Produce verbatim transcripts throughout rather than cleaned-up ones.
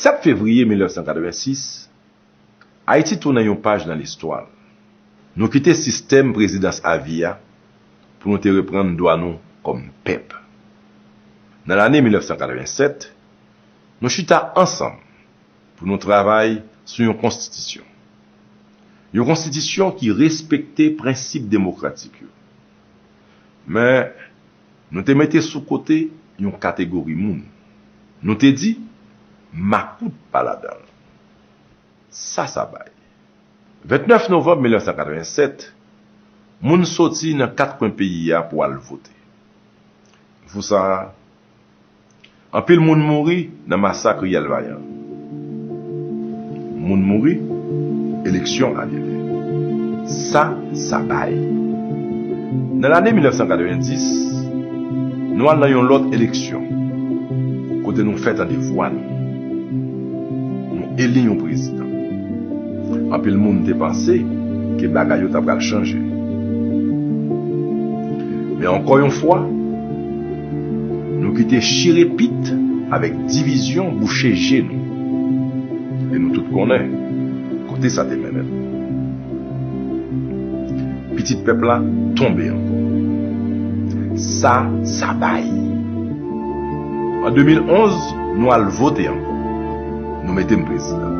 Sèt fevriye mil nèf san katrevensis, Ayiti tounen yon paj nan listwa l. Nou kite sistèm prezidans avi a pou nou te reprann dwa nou kòm pèp. Nan lane mil nèf san katrevensèt, nou chita ansanm pou nou travay sou yon konstitisyon. Yon konstitisyon ki respekte prensip demokratik yo. Men, nou te mete sou kote yon kategori moun. Nou te di, makout pa ladan l. Sa sa bay. Ventnèf novanm mil nèf san katrevensèt, moun soti nan kat kwen peyi a pou al vote. Jou sa a, anpil moun mouri nan masak Riyèl Vayan. Moun mouri, eleksyon anile. Sa sa bay. Nan lane mil nèf san katrevendis, nou al nan yon lòt eleksyon, kote nou fè tande vwa nou. Nou eli yon prezidan. Anpil moun te panse ke bagay yo ta pral chanje. Men ankò yon fwa, nou kite chire pit avèk divizyon bouche je nou. E nou tout konnen kote sa te mennen n. Pitit pèp la tonbe ankò. Sa sa bay. An de mil onz, nou al vote ankò. Nou mete m prezidan.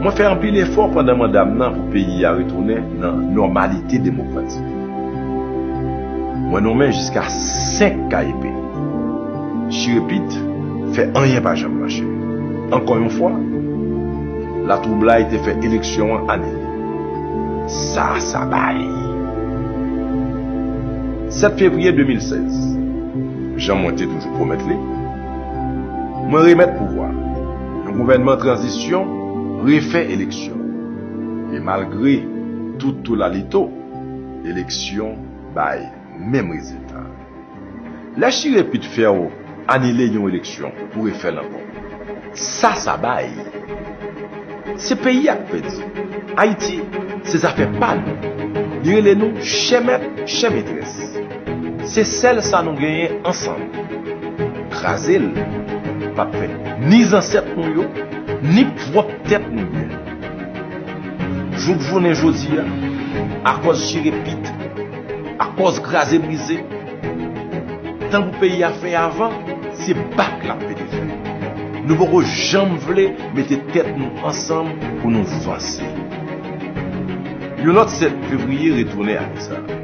Mwen fè anpil efò pandan manda m nan pou peyi a retounen nan nòmalite demokratik. Mwen nonmen jiska senk K E P. Chire pit, fè anyen pa janm mache. Ankò yon fwa, latwoublay te fè eleksyon an anile. Sa sa bay. Sèt fevriye de mil sèz, jan mwen te toujou pwomèt li, mwen remèt pouvwa. Yon gouvènman tranzisyon refè eleksyon. E malgre tout toulalito, eleksyon bay menm rezilta. Lè chire pit fè w anile yon eleksyon pou refè l ankò. Sa sa bay. Se peyi a k pèdi. Ayiti, se zafè pa nou. Li rele nou chè mèt, chè metrès. Se sèl sa nou genyen ansanm. Kraze l p ap fè ni zansèt nou yo, ni pwòp tèt nou byen. Jouk jounen jodi a, akòz chire pit, akòz kraze brize, tan pou peyi a fè avan, se bak l ap pete fè. Nou poko janm vle mete tèt nou ansanm pou nou vanse. Yon lòt sèt fevriye retounen ane sa a.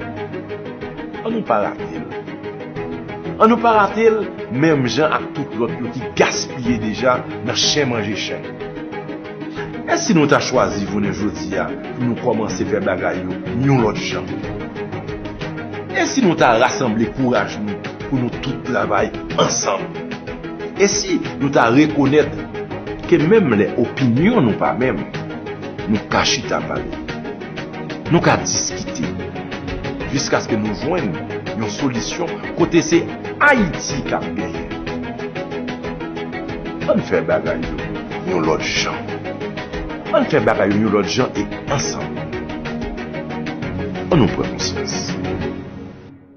Ann nou pa rate l. Ann nou pa rate l menm jan ak tout lòt yo ki gaspiye deja nan chen manje chen. E si nou ta chwazi jounen jodi a pou nou kòmanse fè bagay yo yon lòt jan? E si nou ta rasanble kouraj nou pou nou tout travay ansanm? E si nou ta rekonèt ke menm lè opinyon nou pa menm, nou ka chita pale, nou ka diskite, jiskaske nou jwenn yon solisyon kote se Ayiti k ap genyen? Ann fè bagay yo yon lòt jan. Ann fè bagay yo yon lòt jan e ansanm. Ann nou pran konsyans.